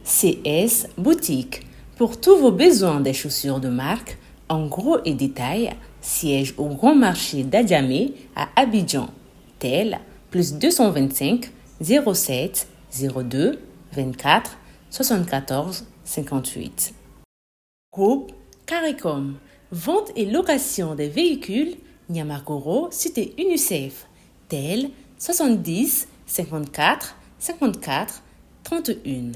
CS Boutique. Pour tous vos besoins des chaussures de marque, en gros et détail, siège au Grand Marché d'Adjamé à Abidjan. Tel plus 225 07 02 24 74 58. Groupe CARICOM. Vente et location des véhicules Niamakoro, cité UNICEF. Tel 70 54 54 31.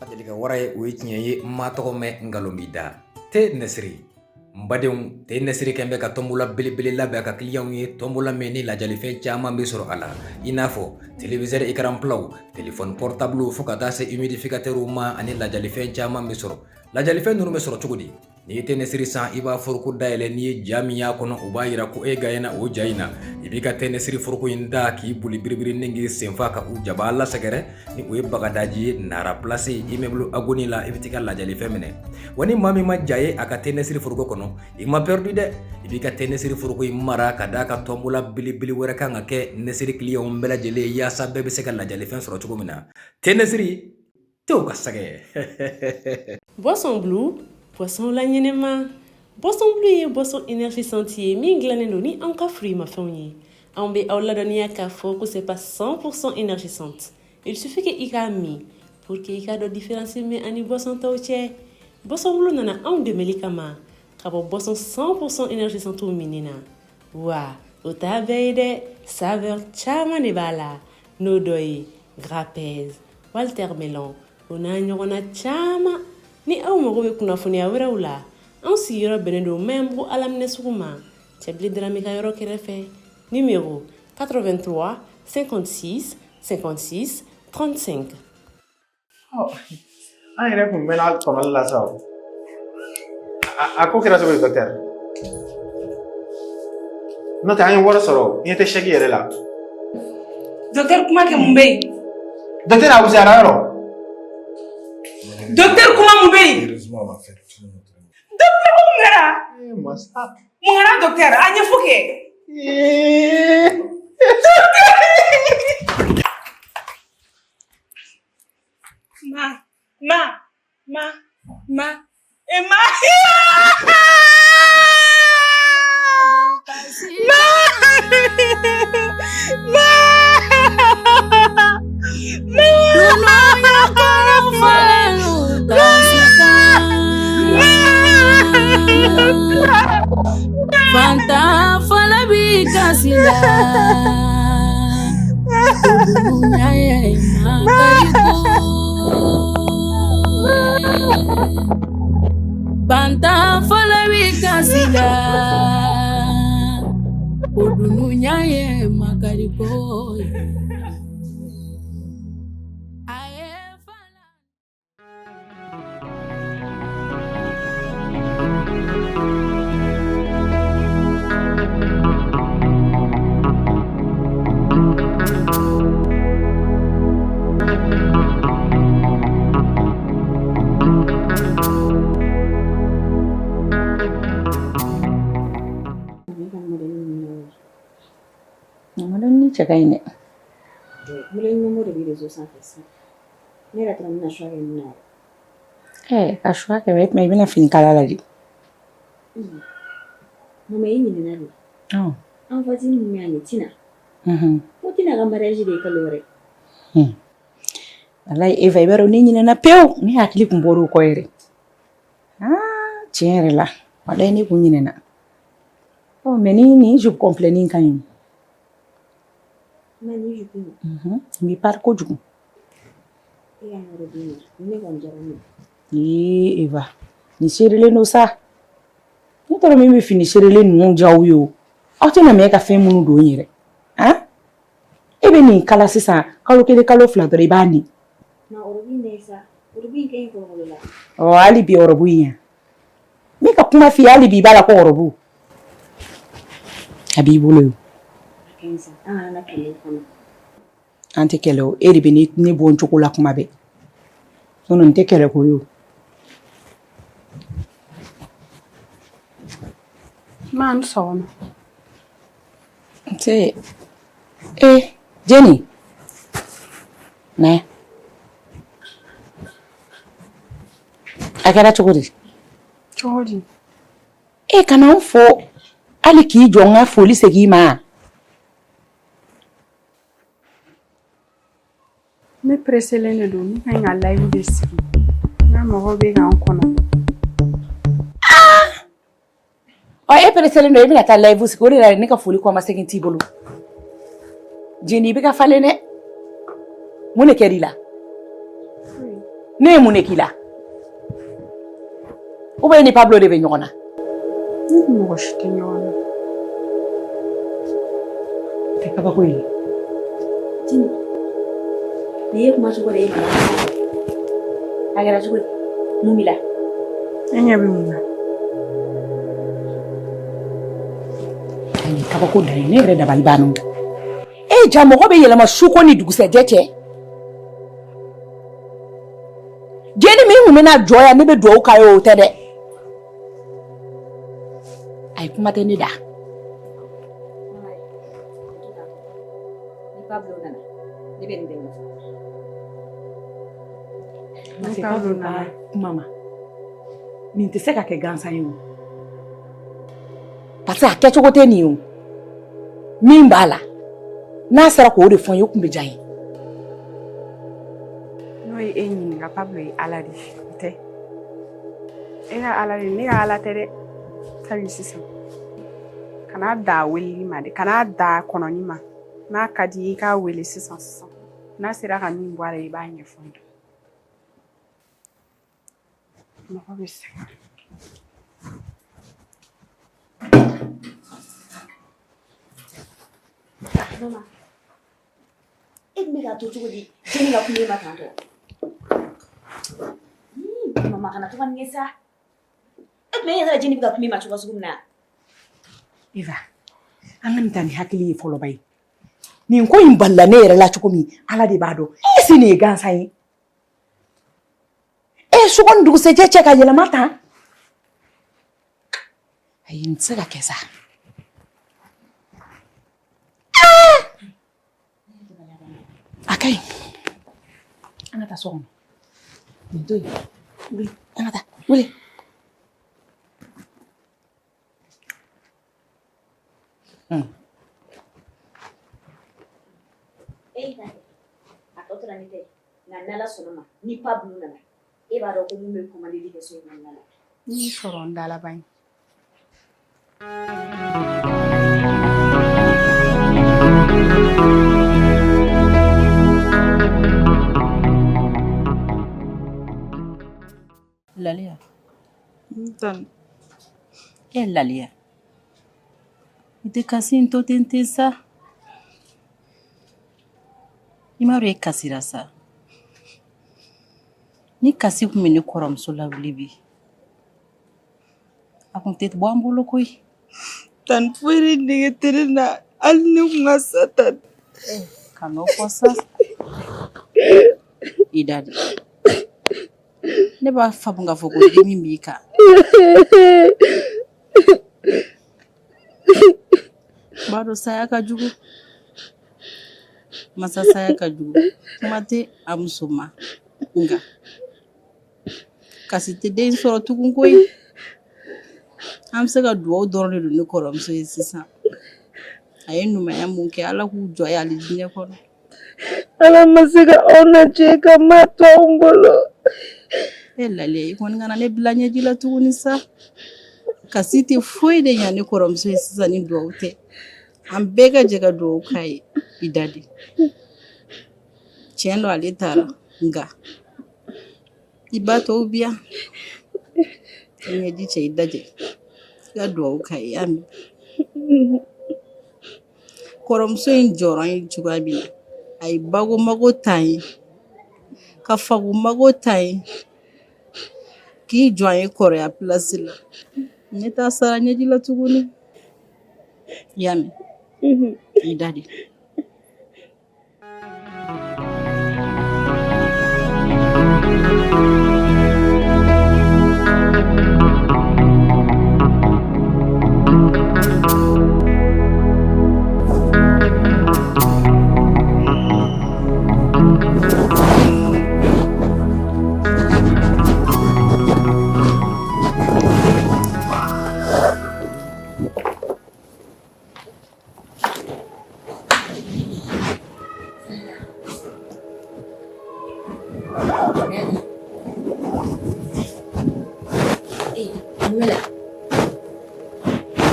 Deli ka wara ye, o ye tiɲɛ ye. N ma tɔgɔ mɛn, nkalon b'i da te nɛsiri. N badenw, te nɛsiri kɛn bɛ ka tɔnbola belebele labɛn a ka kiliyanw ye, tɔnbola min ni lajalifɛn caman bɛ sɔrɔ a la, i n'a fɔ téléviseur écran platw, téléphone portable, fo ka taa se humidificateur ma, ani lajalifɛn caman bɛ sɔrɔ. Lajalifɛn ninnu bɛ sɔrɔ cogo di? N'i ye te nɛsiri san, i b'a foroko dayɛlɛ. N'i ye ja min y'a kɔnɔ, o b'a yira ko e gagnena o ja in na. I b'i ka te nɛsiri foroko in da k'i boli biribiri ni k'i senfa ka u jaba la sɛgɛrɛ ni o ye Bagadaji ye, Nara Place, immeuble Agoni la. I bɛ t'i ka lajalifɛn minɛ. Wa ni maa min ma ja ye a ka te nɛsiri foroko kɔnɔ, i ma perdu dɛ. I b'i ka te nɛsiri foroko in mara ka d'a ka tɔnbola belebele wɛrɛ kan ka kɛ nɛsiri kiliyanw bɛɛ lajɛlen ye, yaasa bɛɛ bɛ se ka lajalifɛn sɔrɔ cogo min na. Te nɛsiri tew ka sɛgɛ. Boisson Blue, boisson la ɲɛnɛma. Boisson Blue ye boisson énergisante ye min dilannen don ni anw ka fruits ye. Anw bɛ aw ladɔnniya k'a fɔ ko c'est pas 100% énergisante. Il suffit que i k'a min pour que i k'a dɔn différence min ani boisson tɔw cɛ. Boisson Blue nana anw dɛmɛli kama ka bɔ boisson 100% énergisante minni na. Wa o t'a bɛɛ ye dɛ, saveur caman de b'a la, n'o dɔ ye grapez, Walter Melon, o n'a ɲɔgɔnna caman. Ni aw mago bɛ kunnafoniya wɛrɛw la, anw sigiyɔrɔ bɛnnen don Maɲanbugu Alaminɛ sugu ma, Cɛbilen Darame ka yɔrɔ kɛrɛfɛ. Numéro 83 56 56 35. An yɛrɛ kun mɛnna kɔnɔli la sa o. A ko kɛra cogo di, docteur? N'o tɛ, an ye wari sɔrɔ, i ɲɛ tɛ chèque yɛrɛ la. Docteur, kuma kɛ, mun bɛ yen? Docteur, a wusayara yɔrɔ. Docteur, kuma, mun bɛ yen? Heureusement, on a fait tout notre Docteur, ko mun kɛra? Eh, masa. Mun kɛra, docteur? A ɲɛfɔ kɛ. Eh. Ma, ma, ma, ma, e ma. Ma! Ma! Dunuya kɔnɔ falen kasi. Fantan fana b'i kasi la. Dunuya ye makari ko. Fantan fana b'i kasi la. O dunuya ye makari ko ye. A ye fana. Ne ka modèle ninnu. Modèle ni cɛ ka ɲi dɛ. Modèle ɲuman de bɛ réseau sanfɛ sisan. Ne yɛrɛ taara, n bɛna choix kɛ min na yɛrɛ. Ɛ, ka choix kɛ, o tuma i bɛna fini kala la de. Mama, i ɲinɛna de. An voisine min bɛ yan nin, Tina. Ko Tina ka mariage de ye kalo wɛrɛ. Walayi Eva, i b'a dɔn ne ɲinɛna pewu, ne hakili kun bɔra o kɔ yɛrɛ. Aa, tiɲɛ yɛrɛ la, walayi ne kun ɲinɛna. Ɔ, mais ni nin jupe complet nin ka ɲi. Nin b'i pari kojugu. Ee Eva, nin seerelen don sa. Ne t'a dɔn min bɛ fini seerelen ninnu diya aw ye o. Aw tɛna mɛn ka fɛn minnu don yɛrɛ. Han? E bɛ nin kala sisan kalo kelen kalo fila dɔrɔn i b'a ni. Ɔ hali bi ɔrɔbu in yan. N bɛ ka kuma f'i ye hali bi i b'a la ko ɔrɔbu. A b'i bolo yen. An tɛ kɛlɛ o e de bɛ ne bɔ n cogo la kuma bɛɛ sinon nin tɛ kɛlɛ ko ye o. Ma ni sɔgɔma. Nse ee Jeni na yan. A kɛra cogo di? Cogo di? E kana n fo hali k'i jɔ n ka foli segin i ma. Ne pressélen de don ne ka ɲi ka live de sigi n ka mɔgɔw bɛ ka n kɔnɔ. Ɔ e pressélen don e bɛna taa live sigi o de la ne ka foli kɔmasegin t'i bolo. Jeni i bɛ ka falen dɛ. Mun de kɛr'i la? Ne ye mun de k'i la? Ou bien e ni Pablo de bɛ ɲɔgɔn na? Ne ni mɔgɔ si tɛ ɲɔgɔn na. Tɛ kabako ye. Tini, nin ye kuma cogo de ye mama. A kɛra cogo di? Mun b'i la? E ɲɛ bɛ mun na? Ayi kabako dan ye ne yɛrɛ dabali banna. E ja mɔgɔ bɛ yɛlɛma suko ni dugusɛjɛ cɛ. Jeni min tun bɛna jɔ yan ne bɛ dugawu k'a ye o tɛ dɛ. Ayi kuma tɛ ne da. Ni Pablo nana, ne bɛ nin bɛɛ ɲɛfɔ. Ni Pablo nana kuma ma nin tɛ se ka kɛ gansan ye o. Parce que a kɛcogo tɛ nin ye o. Min b'a la n'a sera k'o de fɔ n ye o tun bɛ diya n ye. N'o ye e ɲininka Pablo ye Ala de ye o tɛ e ka Ala de ne ka Ala tɛ dɛ kabi sisan kana da weleli ma dɛ kana da kɔnɔni ma n'a ka di i k'a wele sisan sisan n'a sera ka min bɔ a la i b'a ɲɛfɔ n ye mɔgɔ bɛ sɛgɛn. Mama, e tun bɛ k'a to cogo di Jeni ka kuma e ma tan tɔ? Mama kana to ka nin kɛ sa. E tun bɛ ɲɛ Jeni bɛ ka kuma e ma cogo sugu min na. Eva, an ka nin ta ni hakili ye fɔlɔ ba ye. Nin ko in balila ne yɛrɛ la cogo min Ala de b'a dɔn. Est-ce nin ye gansan ye? E su ko ni dugusɛjɛ cɛ ka yɛlɛma tan? Ayi nin tɛ se ka kɛ sa. A ka ɲi. An ka taa so kɔnɔ. Nin to yen. Wuli an ka taa. Wuli. E y'i ta kɛ. A tɔ tora ne ta ye. Nka n'Ala sɔnna ma ni Pablo nana e b'a dɔn ko mun bɛ commandeli kɛ so in kɔnɔna la. N y'i sɔrɔ n dalaban ye. Laliya. E Laliya. I tɛ kasi in to ten ten sa. I m'a dɔn e kasira sa. Ni kasi tun bɛ ne kɔrɔmuso lawuli bi. A kun tɛ bɔ an bolo koyi. Tani foyi de nege tɛ ne na hali ne kun ka sa tani. Kan'o fɔ sa. I da de. Ne b'a faamu k'a fɔ ko dimi b'i kan. N b'a dɔn saya ka jugu. Masa saya ka jugu. Kuma tɛ a muso ma. Nka kasi tɛ den sɔrɔ tugun koyi. An bɛ se ka dugawu dɔrɔn de don ne kɔrɔmuso ye sisan. A ye ɲumanya mun kɛ Ala k'u jɔ ye alijinɛ kɔnɔ. Ala ma se ka aw na cɛ ka maa to anw bolo. E Laliya i kɔni kana ne bila ɲɛji la tuguni sa. Kasi tɛ foyi de ɲa ne kɔrɔmuso ye sisan ni dugawu tɛ. An bɛɛ ka jɛ ka dugawu k'a ye. I dadi, tiɲɛ don ale taara, nka i ba tɔw bi yan. I ɲɛji cɛ, i dajɛ, i ka dugawu k'a ye. Y'a mɛn? Kɔrɔmuso in jɔrɔ ye cogoya min na, a ye bako mago ta ye, ka fago mago ta ye, k'i jɔ an ye kɔrɔya pilasi la. Ne t'a sara ɲɛji la tuguni. I y'a mɛn? I dadi.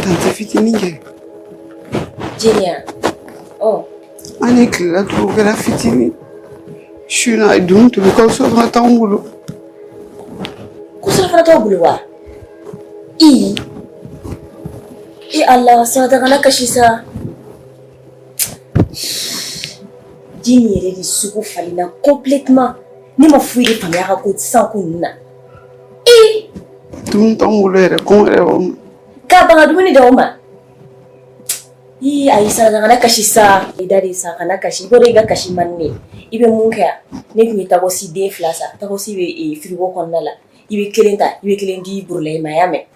Tante fitinin kɛ. Jeniya. Ɔ. An ye tilela tobi kɛra fitinin. Su in na a ye dumuni tobi k'aw surafana t'anw bolo. Ko surafana t'aw bolo wa? I. E Ala, Sarata kana kasi sa. Jeni yɛrɛ de sugu falenna complètement. Ne ma foyi de faamuya a ka ko sisan ko ninnu na. Ee! Dumuni t'anw bolo yɛrɛ, kɔngɔ yɛrɛ b'anw na. K'a ban ka dumuni d'aw ma. Ii ayi Sarata kana kasi sa. I dadi sa, kana kasi. I b'a dɔn i ka kasi man di ne ye. I bɛ mun kɛ yan? Ne tun ye tacos den 2 san. Tacos bɛ frigo kɔnɔna la. I bɛ kelen ta, i bɛ kelen di Burulayi ma, y'a mɛn?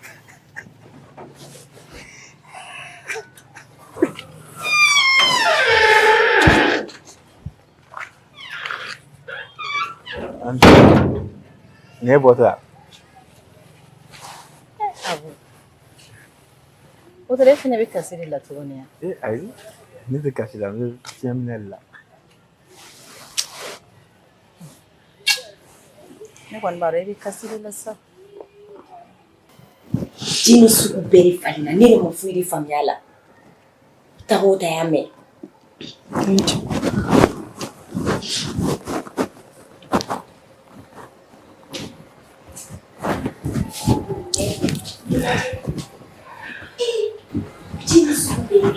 Nin ye bɔtɔ ya? O tɛ e fana bɛ kasi de la tuguni ya? Ee ayi, ne tɛ kasi la, ne bɛ fiɲɛ minɛ de la. Ne kɔni b'a dɔn e bɛ kasi de la sa. Jeni sugu bɛɛ de falenna, ne yɛrɛ ma foyi de faamuya a la. Tago ta y'a mɛn. Jeni sugu bɛɛ de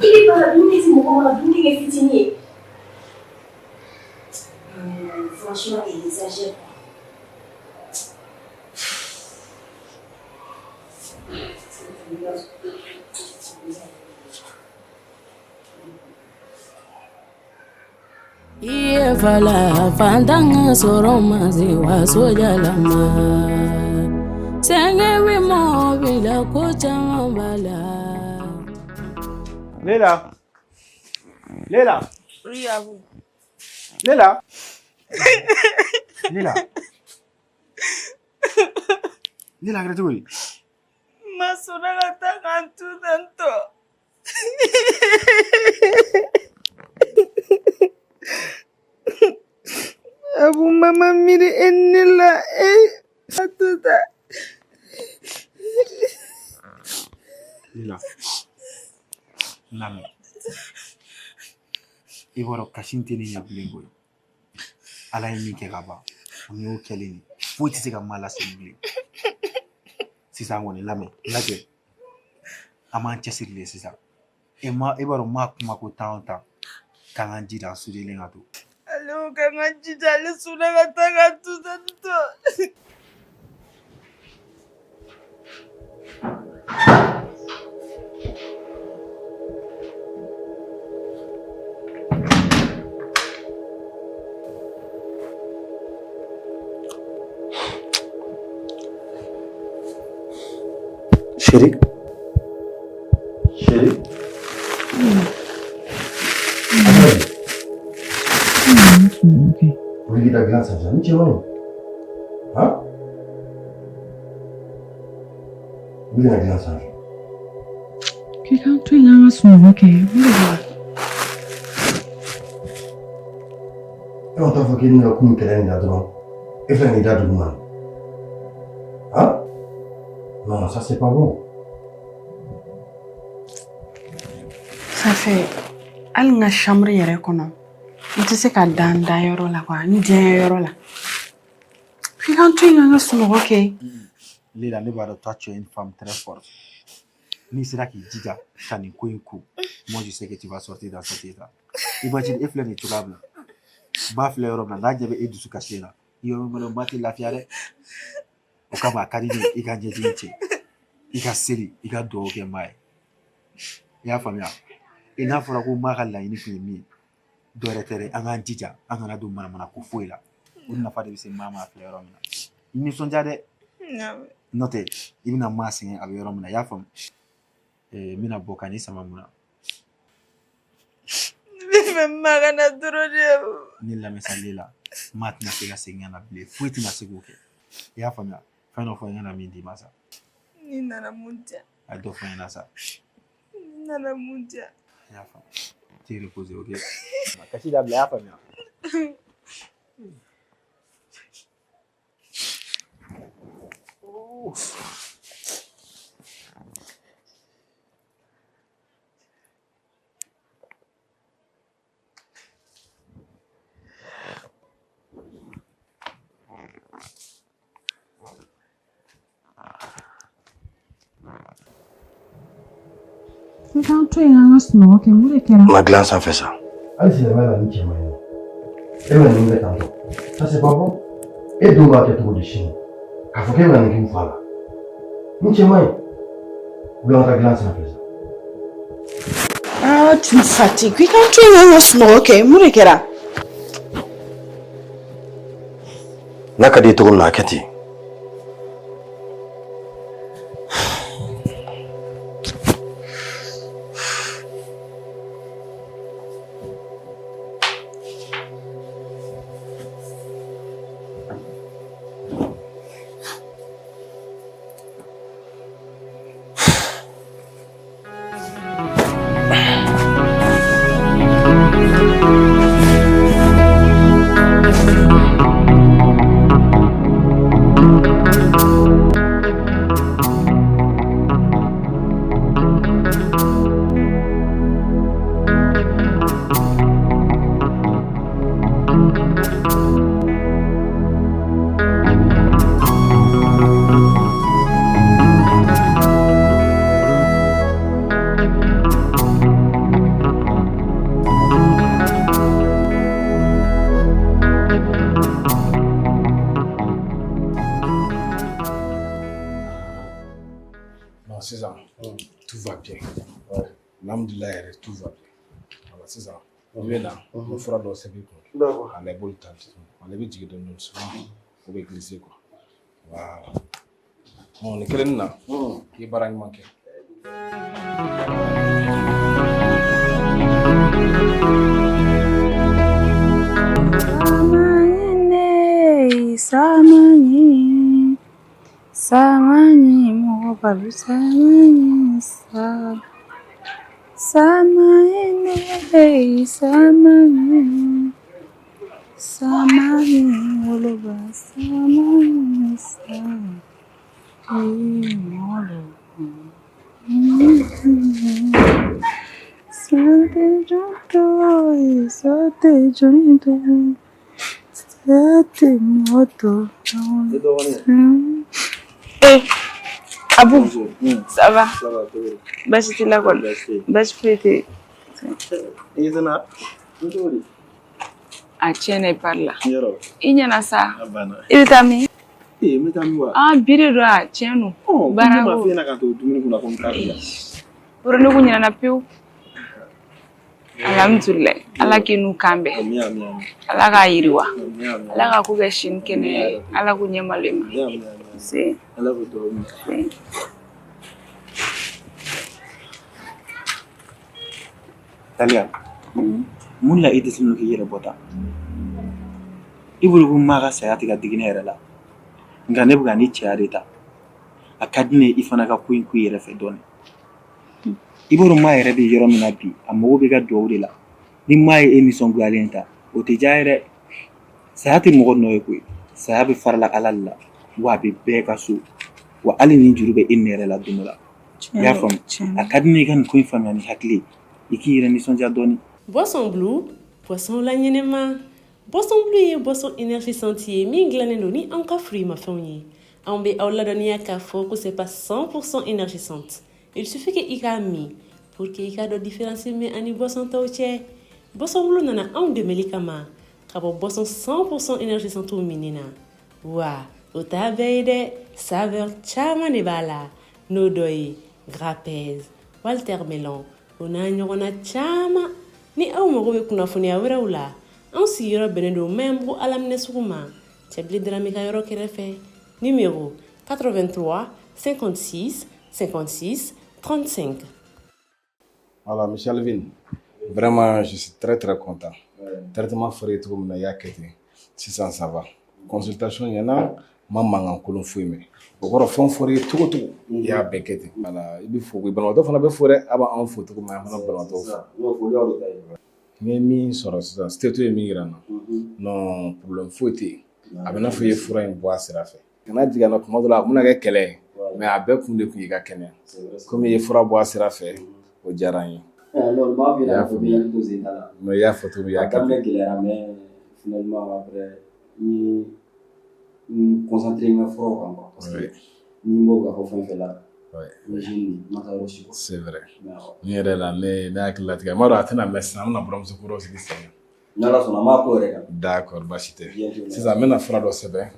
I bɛ ban ka dumuni di mɔgɔ ma ka dumuni kɛ fitinin ye. Franchement, il exagère. I ye fala fantan ka sɔrɔ ma se waso jalama sɛgɛn bɛ mɔgɔ bila ko caman b'a la. Lela. Lela. Oui, Abou. Lela. Lela. Lela a kɛra cogo di? Ma sɔnna ka taa k'an to tan tɔ. Abu mama miiri e ni ne la e a to ta. Lela. N lamɛn. I b'a dɔn kasi tɛ ne ɲɛ bilen koyi. Ala ye min kɛ ka ban, o y'o kɛlen ye. Foyi tɛ se ka maa lasegin bilen. Sisan kɔni lamɛn, lajɛ. An b'an cɛsiri de sisan. E ma e b'a dɔn maa kuma ko tan o tan k'an k'an jija an sudelen ka to. Ale ko k'an k'an jija, ale sɔnna ka taa k'an to tan tɔ. Chérie. Chérie. Wuli ka dilan sanfɛ ni cɛ man ɲi. Han? Wuli ka dilan sanfɛ. K'i k'an to yen an ka sunɔgɔ kɛ. Mun de b'a la? E ma t'a fɔ k'i ni ka kun kɛlɛ nin na dɔrɔn. E filɛ nin da duguma. Hein? Non, ça c'est pas bon. Ça fait hali n ka chambre yɛrɛ kɔnɔ n tɛ se ka da n dayɔrɔ la quoi, n diyaɲɛyɔrɔ la. F'i ka n to yen ka n ka sunɔgɔ kɛ. Lela, ne b'a dɔn, toi tu es une femme très forte. N'i sera k'i jija ka nin ko in ku, moi je sais que tu vas sortir dans cet état. Imagine, e filɛ nin cogoya min na, ba filɛ yɔrɔ min na, n'a ɲɛ bɛ e dusu kasi la, i yɔrɔ min ba tɛ lafiya dɛ. O kama a ka di ne ye i ka ɲɛji in cɛ, i ka seli, i ka dugawu kɛ maa ye. I y'a faamuya? I n'a fɔra ko maa ka laɲini kun ye min ye, dɔ wɛrɛ tɛ dɛ, an k'an jija an kana don manamana ko foyi la. O nafa de bɛ se maa ma a filɛ yɔrɔ min na. I nisɔndiya dɛ. N'o tɛ i bɛna maa sɛgɛn a bɛ yɔrɔ min na, i y'a faamu? N bɛna bɔ ka n'i sama mun na? Ne bɛ fɛ maa ka na dɔrɔn de. Ne lamɛn sa Lela, maa tɛna se ka segin ka na bilen, foyi tɛna se k'o kɛ. I y'a faamuya? Fɛn dɔ fɔ n ka na min d'i ma sa. N'i nana mun di yan? A ye dɔ fɔ n ɲɛna sa. N'i nana mun di yan? I y'a faamu? T'es reposé, ok? Kasi dabila, i y'a faamuya? F'i ka n to yen ka n ka sunɔgɔ kɛ, mun de kɛra? Ma dilan sanfɛ sa. Hali silamɛya la nin cɛ man ɲi nɔ. E bɛ nin kɛ tan tɔ. Ça c'est pas bon. E dun b'a kɛ cogo di sini? K'a fɔ k'e bɛ nin k'i fa la. Nin cɛ man ɲi. Ou bien an ka taa dilan sanfɛ sa. Ah, tu me fatigues. K'i ka n to yen ka n ka sunɔgɔ kɛ, mun de kɛra? N'a ka di ye cogo min na a kɛ ten. Non, sisan tout va bien. Alhamdulillah yɛrɛ, tout va bien. Voilà, sisan i bɛ na n bɛ fura dɔw sɛbɛn i kun. A la i b'olu ta, ale bɛ jigin dɔɔnin dɔɔnin, souvent o bɛ glisser quoi. Voilà. Bon, nin kelen na i ye baara ɲuman kɛ. Samani, samani, mɔgɔ balo samani sa. Samani, samani, samani, woloba samani sa. Ee mɔgɔ Sate jɔntɔ, sate jɔntɔ, sate mɔtɔ. Eh, Abou, ça va? Baasi t'i la kɔni? Baasi foyi tɛ yen. A tiɲɛ na i pari la. I ɲɛna sa. I bɛ taa min? Ee, n bɛ taa min wa? Ah, bi de don a tiɲɛ don. Baara ko. Ne m'a f'i ɲɛna k'an to dumuni kunna ko n bɛ taa bi la. O ne kun ɲinɛna pewu. Alhamdulilayi. Ala k'i n'u kan bɛn. Ala k'a yiriwa. Ala k'a ko kɛ sini kɛnɛ ye. Ala k'u ɲɛ malo i ma. Se. Ala k'u dugawu minɛ. Se. Taliya, mun la i dɛsɛlen don k'i yɛrɛ bɔ tan? I bolo ko maa ka saya tɛ ka digi ne yɛrɛ la, nka ne bɛ ka ni cɛya de ta. A ka di ne ye i fana ka ko in ku i yɛrɛ fɛ dɔɔnin. I b'a dɔn maa yɛrɛ bɛ yɔrɔ min na bi, a mago bɛ ka dugawu de la. Ni maa ye e nisɔngoyalen ta, o tɛ diya ye dɛ. Saya tɛ mɔgɔ nɔ ye koyi. Saya bɛ farala Ala de la wa a bɛ bɛɛ ka so wa hali ni juru bɛ e ne yɛrɛ la don dɔ la. I y'a faamu, a ka di ne ye i ka nin ko in faamuya ni hakili ye, i k'i yɛrɛ nisɔndiya dɔɔnin. Boisson Blue, boisson la ɲɛnɛma. Boisson Blue ye boisson énergisante ye min dilannen don ni anw ka fruits-mafɛnw ye. Anw bɛ aw ladɔnniya k'a fɔ ko c'est pas 100% énergisante. Il suffit que i k'a min pour que i k'a dɔn différence min bɛ ani boisson tɔw cɛ. Boisson Blue nana anw dɛmɛli kama ka bɔ boisson 100% énergisante minni na. Wa o t'a bɛɛ ye dɛ, saveur caman de b'a la, n'o dɔ ye grapez, watermelon, o n'a ɲɔgɔnna caman. Ni aw mago bɛ kunnafoniya wɛrɛw la, anw sigiyɔrɔ bɛnnen don Maɲanbugu Alaminɛ sugu ma, Cɛbilen Darame ka yɔrɔ kɛrɛfɛ. Numéro 83 56 56 35. Voilà, Monsieur Alvin, vraiment, je suis très très content. Traitement fɔra i ye cogo min na, i y'a kɛ ten. Sisan ça va. Consultation ɲɛna, n ma mankan kolon foyi mɛn. O kɔrɔ fɛn fɔra i ye cogo cogo, i y'a bɛɛ kɛ ten. Voilà, i bɛ fo, banabaatɔ fana bɛ fo dɛ. A b'anw fo cogo min na, an fana bɛ banabaatɔw fo. N ye min sɔrɔ sisan, stétho ye min yira n na. Non, problème foyi tɛ yen. A bɛ n'a fɔ i ye fura in bɔ a sira fɛ. Kana jigin a na kuma dɔ la, a bɛna kɛ kɛlɛ ye. Mais a bɛɛ kun de tun y'i ka kɛnɛya. Komi i ye fura bɔ a sira fɛ, o diyara n ye. Non, m'a f'i ɲɛna ko bɛ to sen la. Mais i y'a fɔ cogo min, i y'a A kɛ daminɛ ten. gɛlɛyara, mais finalement après n ye n concentré n ka furaw kan quoi, parce que ni n bɔ ka fɔ fɛn fɛn la, n ye jeune de ye, n ma taa yɔrɔ si quoi. C'est vrai. Mais awɔ. Ni yɛrɛ la, ne hakili latigɛ. N b'a dɔn a tɛna mɛn sisan, an bɛna buramuso kuraw sigi sen kan. N'Ala sɔnna, an b'a ko yɛrɛ kan. D'accord, baasi tɛ. Bientôt. Sisan n bɛna fura dɔ sɛbɛn.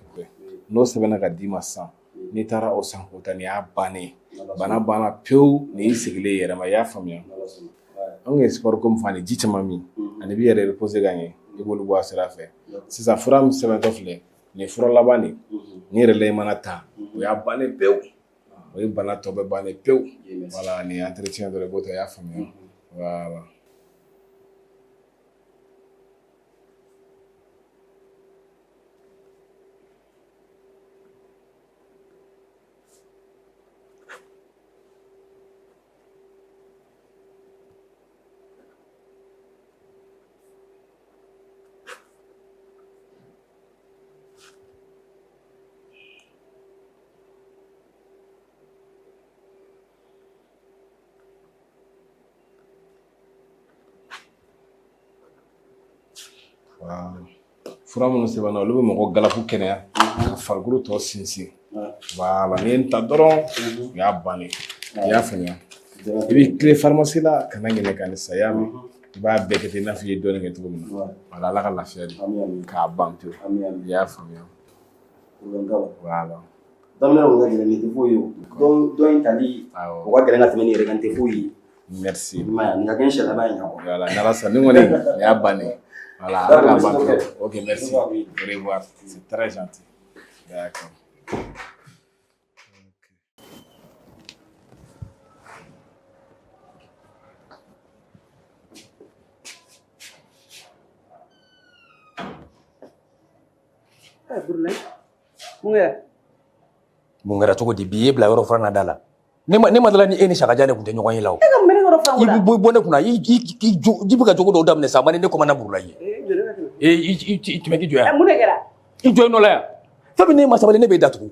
N'o sɛbɛnna ka d'i ma sisan, n'i taara o san k'o ta, nin y'a bannen ye. Bana banna pewu, nin y'i sigilen i yɛrɛ ma, i y'a faamuya. An kun ye sport ko min fɔ ani ji caman min, ani b'i yɛrɛ reposer ka ɲɛ, i b'olu bɔ a sira fɛ. Sisan fura min sɛbɛntɔ filɛ, nin ye fura laban de ye. Nin yɛrɛ la i mana ta, o y'a bannen pewu. O ye bana tɔ bɛɛ bannen pewu. Voilà, nin ye entretien dɔrɔn i b'o ta, i y'a faamuya. Voilà. Fura minnu sɛbɛnna, olu bɛ mɔgɔ galabu kɛnɛya ka farikolo tɔ sinsin. Voilà, n'i ye nin ta dɔrɔn, o y'a bannen. I y'a faamuya. I bɛ tile pharmacie la, kana ɲinɛ ka nin san, i y'a mɛn. I b'a bɛɛ kɛ ten i n'a fɔ i ye dɔɔnin kɛ cogo min na. Voilà, Ala ka lafiya di. K'a ban pewu. I y'a faamuya. Voilà. Daminɛ kɔni ka gɛlɛn, nin tɛ foyi ye o. Dɔ in tali, o ka gɛlɛn ka tɛmɛ nin yɛrɛ kan, nin tɛ foyi ye. Merci. I m'a ye, nin ka kɛ n siɲɛ laban ye ɲa quoi. Voilà, n'Ala sɔnna, nin kɔni nin y'a bannen ye. Voilà, Ala k'a ban pewu. Ok, merci. Au revoir. C'est très gentil. D'accord. Burulayi, mun kɛra? Mun kɛra cogo di? Bi ye bila yɔrɔ furanna da la. Ne ma dala ni e ni Sakajan de tun tɛ ɲɔgɔn ye la o. E ka mun bɛ ne yɔrɔ furan I bɛ bɔ ne kunna, i jo i bɛ ka jogo dɔw daminɛ sa, a man di ne commandant Burulayi ye. Ee, jɔ ne ka tɛmɛ. Ee, i tɛmɛ k'i jɔ yan. Ɛ, mun de kɛra? I jɔ i nɔ la yan. Fɛn min ne ma sabali, ne b'e datugu.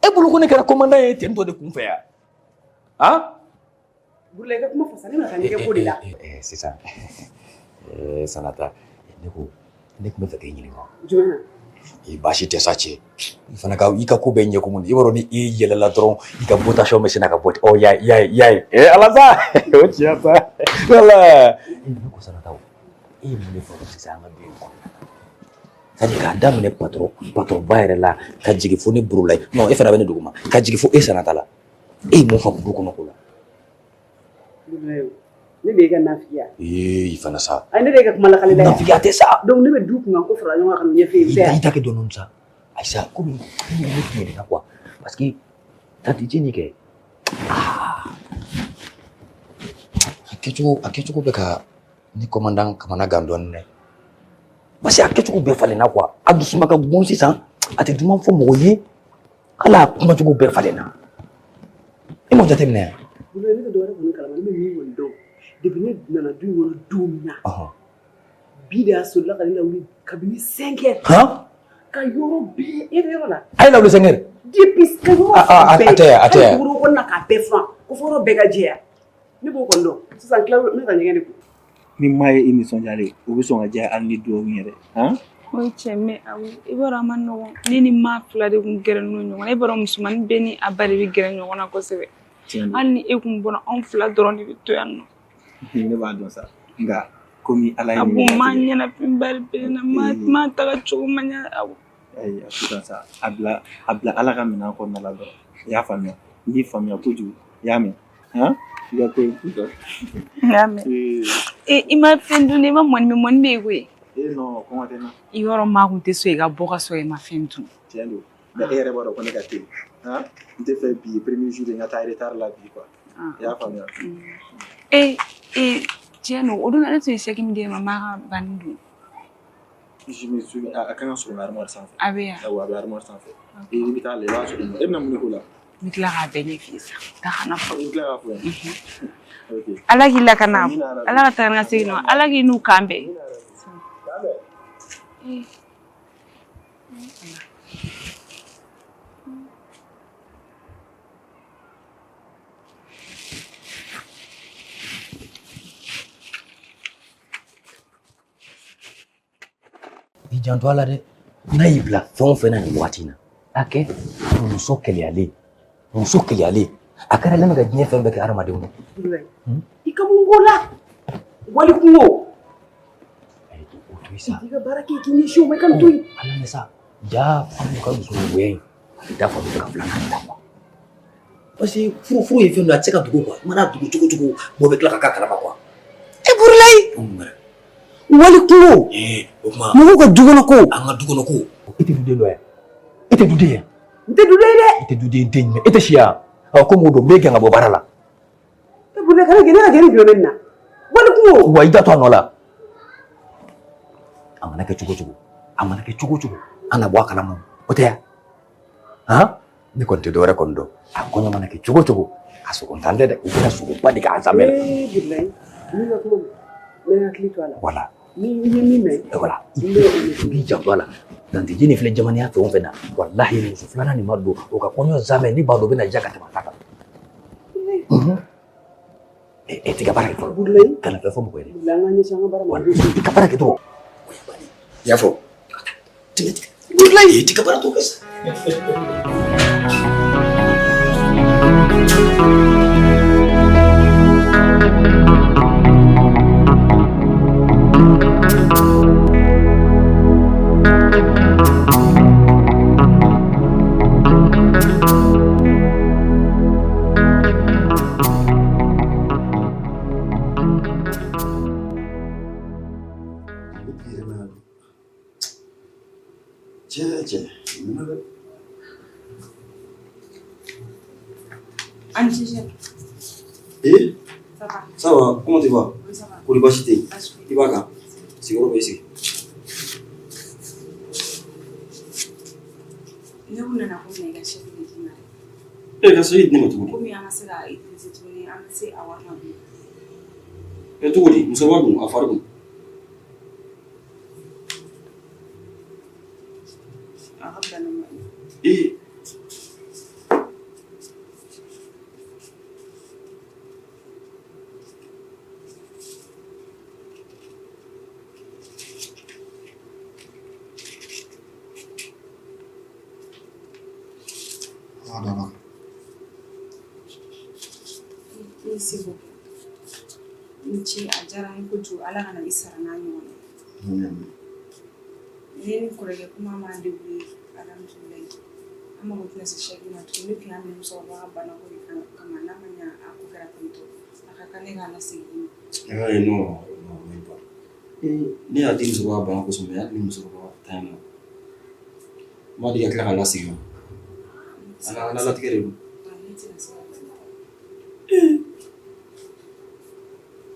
E bolo ko ne kɛra commandant ye ten tɔ de kun fɛ yan. Han? Burulayi, i ka kuma fɔ sa, ne bɛna taa ɲɛgɛn ko de la. Sisan Sanata, ne ko ne tun bɛ fɛ k'e ɲininka. Jumɛn na? I baasi tɛ sa cɛ. I fana ka i ka ko bɛɛ ɲɛ kumu. I b'a dɔn ni i yɛlɛla dɔrɔn, i ka botation bɛ sin ka bɔ ten. Ɔ, y'a ye, y'a ye, y'a ye. Ee Ala sa, o tiɲɛ sa. Wala. Ne ko Sanata, e ye mun de faamu sisan an ka du in kɔnɔna na? C'est à dire k'a daminɛ patron ba yɛrɛ la ka jigin fo ne Burulayi. Non, e fana bɛ ne duguma. Ka jigin fo e Sanata la. E ye mun faamu du kɔnɔ ko la? Burulayi, ne de y'e ka nafigiya. Ee, i fana sa. Ayi, ne de y'e ka kuma lakalila ye. Nafigiya tɛ sa. Donc ne bɛ du kunkan ko fara ɲɔgɔn kan ka n'o ɲɛf'e ye. I ta kɛ dɔɔni dɔɔni sa. Ayi sa, komi ne tun ɲininka quoi. Parce que tantie Jeni kɛ. Ah. A kɛcogo bɛ ka ne commandant kamana gan dɔɔni dɛ. Parce que a kɛcogo bɛɛ falenna quoi. A dusuma ka bon sisan, a tɛ duman fɔ mɔgɔ ye. Hali a kumacogo bɛɛ falenna. E m'o jateminɛ yan? Burulayi, ne tɛ dɔwɛrɛ kɔni kalama, ne bɛ min kɔni dɔn. Depuis ne nana du in kɔnɔ don min na, bi de a solila ka ne lawuli kabini 5 heures. Han? Ka yɔrɔ bɛɛ e bɛ yɔrɔ la. A ye lawuli 5 heures. Depuis ka yɔrɔ Ah, ah, bɛɛ a tɛ yan, a tɛ yan. Hali woro kɔnɔna k'a bɛɛ furan ko fo yɔrɔ bɛɛ ka jɛya. Ne b'o kɔni dɔn. Sisan tila ne ka ɲɛgɛn de ko. Ni maa ye i nisɔndiyalen o bɛ sɔn ka diya hali ni dugawu yɛrɛ han. O ye cɛ mais awɔ i b'a dɔn a man nɔgɔn ne ni maa fila de kun gɛrɛnen don ɲɔgɔn na i b'a dɔn musomanin bɛɛ ni a ba de bɛ gɛrɛ ɲɔgɔn na kosɛbɛ Tiɲɛ don. Hali ni e kun bɔra anw fila dɔrɔn de bɛ to yan nɔ. Ne b'a dɔn sa, nka komi Ala ye A nin ko maa latigɛ. ɲɛnafin ba de bɛ ne na maa maa taga cogo ma ɲa awɔ. Ayi, a to tan sa, a bila Ala ka minɛn kɔnɔna la dɔrɔn. I y'a faamuya, n y'i faamuya kojugu, i y'a mɛn han, i ka ko in kun tɔ. N y'a mɛn. E i ma fɛn dun i ma mɔni min, mɔni bɛ yen koyi. E non, kɔngɔ tɛ n na. I yɔrɔ maa kun tɛ sɔn i ka bɔ ka sɔrɔ i ma fɛn dun. Tiɲɛ don, mais e yɛrɛ b'a dɔn ko ne ka teli han, n tɛ fɛ bi premier jour n ka taa retard la bi quoi. I y'a faamuya. E e tiɲɛ don, o don ne tun ye chèque min d'e ma maa ka banni don. Je me souviens, a kan ka sɔrɔ n ka armoire sanfɛ. A bɛ yan. Awɔ, a bɛ armoire sanfɛ. I bɛ taa la, i b'a sɔrɔ yen nɔ. E bɛna mun de k'o la? N bɛ tila k'a bɛɛ ɲɛf'i ye sa. Taa kana fɔ. I bɛ tila k'a fɔ n ye. Ok. Ala k'i lakana. Amina yarabi. Ala ka taa ni ka segin nɔ. Ala k'i n'u kan bɛn. Kan bɛn. Eh. I janto a la dɛ, n'a y'i bila fɛn o fɛn na nin waati in na, a kɛ. Muso keleyalen, muso keleyalen, a kɛra lamɛn ka diɲɛ fɛn bɛɛ kɛ hadamadenw na. I ka mun ko la wali kungo. O to yen sa. I ka baara kɛ k'i ɲɛsin o ma, i ka nin to yen. Ala mɛ sa, ja Famu ka muso goya in, a bɛ da Famu ka filanan ta quoi, parce que furu furu ye fɛn dɔ ye, a tɛ se ka dogo quoi. I mana dogo cogo cogo, mɔgɔ bɛ tila ka k'a kalama quoi. E Burulayi, wali kungo. O kuma Mɔgɔw ka du kɔnɔ ko. An ka du kɔnɔ ko. E tɛ duden dɔ ye, e tɛ duden ye. N tɛ duden ye dɛ. E tɛ duden den jumɛn? E tɛ si yan ɔ, komi o don n bɛ gɛn ka bɔ baara la. E Burulayi, kana gɛn ne ka gɛn ni jumɛn bɛ nin na wali kungo. Wa i da to a nɔ la. A mana kɛ cogo cogo, a mana kɛ cogo cogo, an na bɔ a kalama, o tɛ yan han. Ne kɔni tɛ dɔwɛrɛ kɔni dɔn, a kɔɲɔ mana kɛ cogo cogo, a sogo tan tɛ dɛ, u bɛna sogoba de k'a sanfɛ la. Ee Burulayi, min ka kuma n bɛ hakili to a la. Voilà. Ni n ye min mɛn. Voilà, i b'i janto a la. Dante jini filɛ jamanaya fɛn o fɛn na, walahi muso filanan nin ma don o ka kɔɲɔ zamɛ, ne b'a dɔn o bɛna diya ka tɛmɛ a ta kan. E t'i ka baara kɛ fɔlɔ. Burulayi. Kana fɛn fɔ mɔgɔ ye dɛ. Burulayi, an k'an ɲɛsin an ka baara ma. I ka baara kɛ dɔrɔn. I y'a fɔ. Burulayi, i t'i ka baara tɔ kɛ sa. Cɛ cɛ, nin dɛ. An ni ce. Eh. Ça va? Ça va, comment tu vas? Oui, ça va. Kɔri baasi tɛ yen? Baasi I b'a kan? Sigiyɔrɔ bɛ i sigi. Ne kun nana ko na i ka chèque de d'i ma dɛ. E ka chèque di ne ma cogo di? Komi an ma se ka utiliser tuguni, an bɛ se a wari ma bilen. E cogo di? Musokɔrɔba dun, a fari dun? A ka bana ma. Ee. Ah, d'accord. I seko kɛ. I ni ce, a diyara n ye kojugu. Ala kana i sara n'a ɲɔgɔn ye. Ne ni kɔrɔkɛ kuma m'an débrouiller, alhamdulilayi. An mago tɛna se chèque ma tuguni. Ne tun y'a minɛ musokɔrɔba ka banako de kama, n'a ma ɲa a ko kɛra ten tɔ. A ka kan ne k'a lasegin i ma. Eh non, non, même pas. Eh, ne y'a di musokɔrɔba bana kosɔn, mais hali ni musokɔrɔba ta ɲɛna. N b'a di ka tila k'a lasegin. Ala ala latigɛ de don. Ne tɛna se ka bali.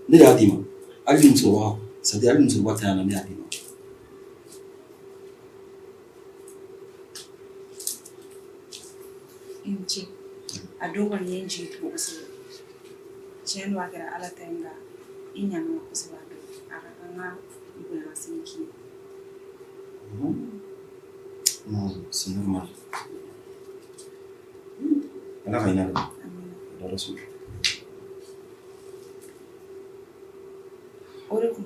Ne de y'a d'i ma. Hali ni musokɔrɔba, c'est à dire hali ni musokɔrɔba ta ɲɛna, ne y'a d'i ma. I ni ce. A don kɔni ye n jigi tugu kosɛbɛ. Tiɲɛ don, a kɛra Ala ta ye, nka i ɲana ma kosɛbɛ a don. A ka kan ka bonya ka segin k'i ye. Non, c'est normal. Ala ka hinɛ la. Ala sɔnna. O de kun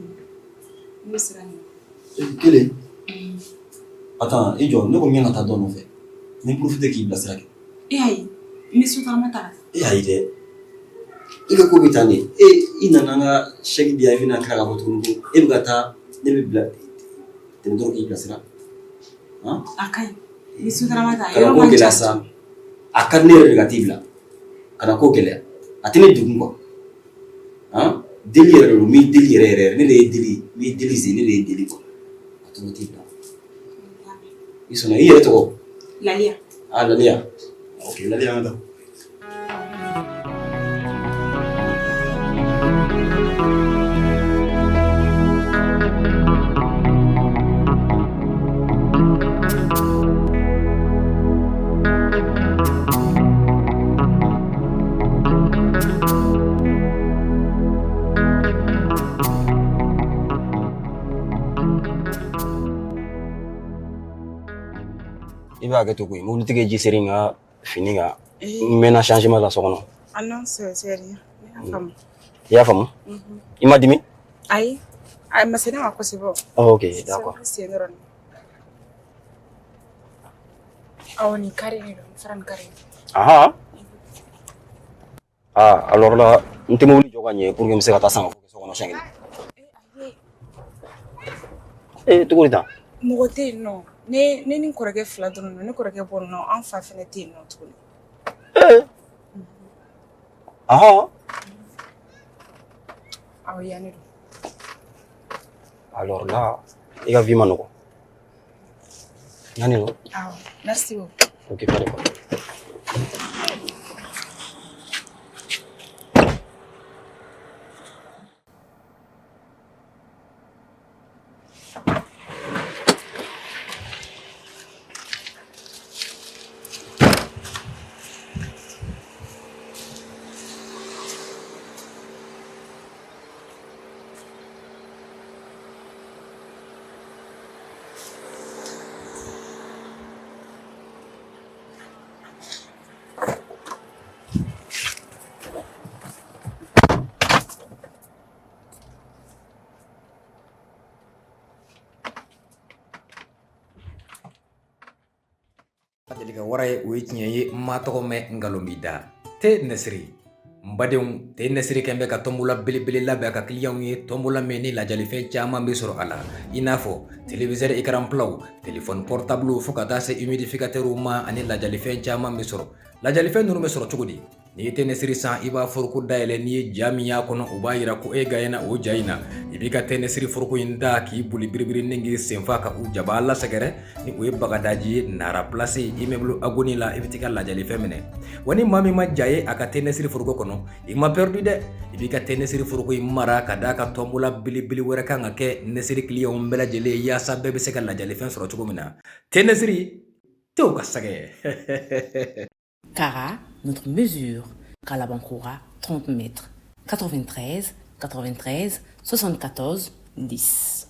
ne bɛ siran ɲɛ. Kelen. Attends, i jɔ, ne ko n ka taa dɔ nɔfɛ. N bɛ profiter k'i bilasira kɛ. E ayi, n bɛ sotarama ta ka taa. E ayi dɛ. I ka ko bɛ tan de. E i nana n ka chèque di yan, i bɛna tila k'a fɔ tuguni ko e bɛ ka taa ne bɛ bila tɛmɛ dɔrɔn k'i bilasira. Han? A ka ɲi. N bɛ sotarama ta. Kana ko gɛlɛya sa. A ka di ne yɛrɛ de ka t'i bila. Kana ko gɛlɛya. A tɛ ne degun quoi. Han? Deli yɛrɛ de don, n b'i deli yɛrɛ yɛrɛ. Ne de ye deli, n b'i deli zen, ne de ye deli quoi. A to n ka t'i bila. I sɔnna, i yɛrɛ tɔgɔ? Laliya. Ah, Laliya. Ok, Laliya, an ka taa. I b'a kɛ to koyi, mobilitigi ye ji seri n ka fini kan. N mɛnna changement la so kɔnɔ. Ah non, c'est rien. Ne y'a faamu. I y'a faamu? I ma dimi? Ayi, a ma se ne ma kosɛbɛ. Oh, ok, d'accord. Sen dɔrɔn. Awɔ, nin kari de don, n fara nin kari. Ahan. Ah, alors là, n tɛ mobili jɔ ka ɲɛ pour que n bɛ se ka taa san ka ko kɛ so kɔnɔ siɲɛ kelen. Eh, cogo di tan? Mɔgɔ tɛ yen nɔ. Ne ni n kɔrɔkɛ fila dɔrɔn don. Ne kɔrɔkɛ bɔra nɔ, an fa fɛnɛ tɛ yen nɔ tuguni. Ahan. Awɔ, yan de don. Alors là, i ka vie ma nɔgɔn. Yan de don? Awɔ, merci beaucoup. Ok, pas de problème. Deli ka wara ye, o ye tiɲɛ ye. N ma tɔgɔ mɛn, nkalon b'i da. Te Nɛsiri, n badenw, te Nɛsiri kɛn bɛ ka tɔnbola belebele labɛn a ka kiliyanw ye. Tɔnbola min ni lajalifɛn caman bɛ sɔrɔ a la, i n'a fɔ téléviseur écran platw, téléphone portable, fo ka taa se humidificateurw ma, ani lajalifɛn caman bɛ sɔrɔ. Lajalifɛn ninnu bɛ sɔrɔ cogo di? N'i ye te Nɛsiri san, i b'a foroko dayɛlɛ. N'i ye ja min y'a kɔnɔ, o b'a yira ko e gaɲɛna o ja in na. I b'i ka te Nɛsiri foroko in da k'i boli biribiri ni k'i senfa ka u jaba lasɛgɛrɛ ni o ye Bagadaji ye, Nara Place, immeuble Agoni la. I bɛ t'i ka lajalifɛn minɛ. Wa ni maa min ma ja ye a ka te Nɛsiri foroko kɔnɔ, i ma perdu dɛ. I b'i ka te Nɛsiri foroko in mara ka d'a ka tɔnbola belebele wɛrɛ kan ka kɛ Nɛsiri kiliyanw bɛɛ lajɛlen, yaasa bɛɛ bɛ se ka lajalifɛn sɔrɔ cogo min na. Te Nɛsiri tew ka sɛgɛ. Cara, notre mesure. Kalabankoura, 30 mètres. 93 93 74 10.